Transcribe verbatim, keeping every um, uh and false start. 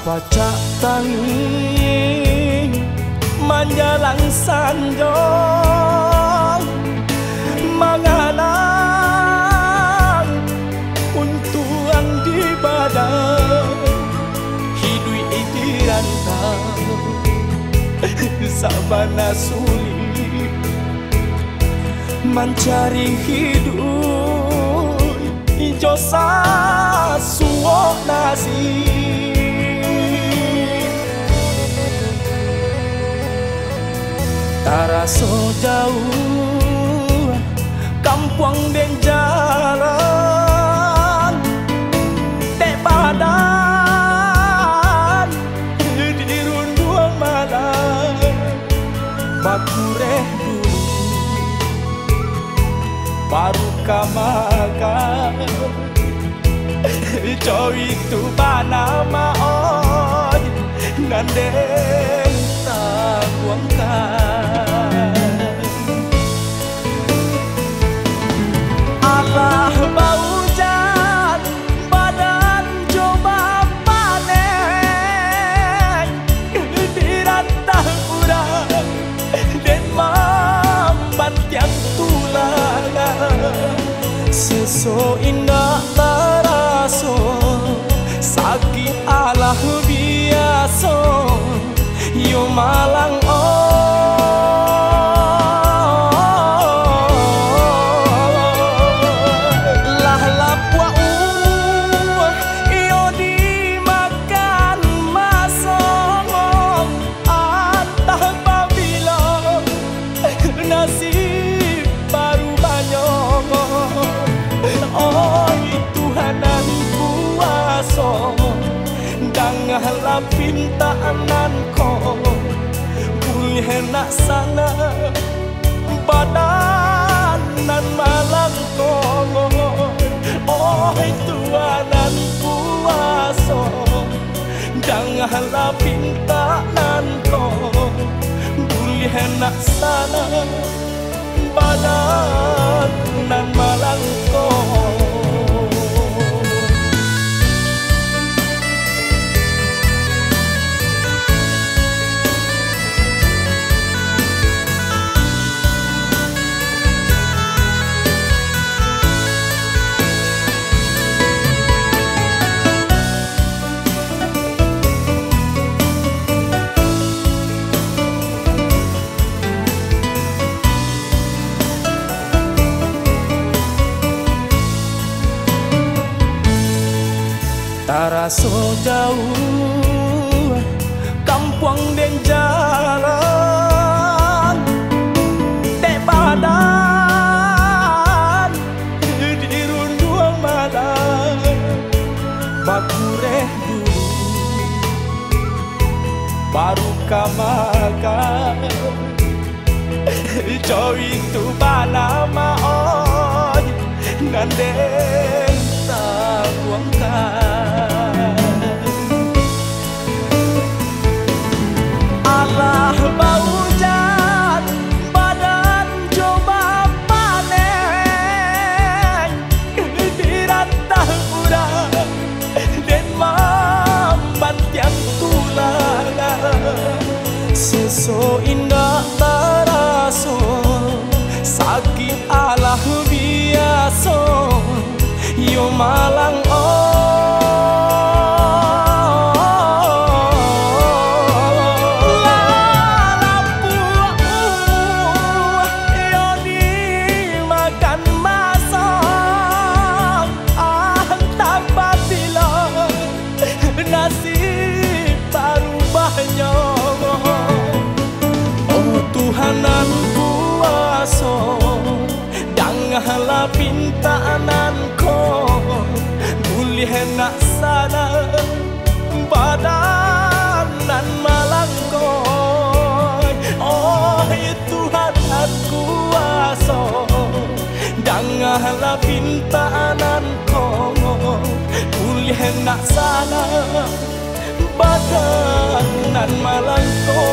Pacak tangih manjalang sanjo, mangalang untuang di badan. Hiduik di rantau sabana sulik, mancari hiduik jo sasuok nasib. Taraso jauah kampuang den jalan, dek badan di runduang malam, bakureh dulu, baru ka makan. Jo itu bana maoh nan den tangguangkan. Alah baujan badan jo bapaneh, dirantah urang den mambantiang tulang. Seso indak taraso, sakik alah biaso, yo malang oh. Lah lapuak umuah, yo dimakan maso. Antah babilo nasib barubahnyo. Oi Tuhan nan kuaso, dangalah pintaan nan ko, buliah nak sanang badan nan malang ko. Oi Tuhan nan kuaso, dangalah pintaan nan ko, buliah nak sanang badan nan malang ko. Taraso jauah kampuang den jalan, dek badan di runduang malam, bakureh dulu, baru ka makan. Jo itu bana maoh nan den tangguangkan. Alah baujan badan jo bapaneh, dirantah urang den mambantiang tulang. Seso indak taraso, sakik alah biaso, yo malang oh. Lah lapuak umuah, yo dimakan maso, antah babilo nasib barubahnyo. Oh Tuhan nan kuaso, dangalah pintaan nan ko, buliah nak sanang badan nan malang ko. Oh Tuhan nan kuaso, dangalah pintaan nan ko, buliah nak sanang badan nan malang ko.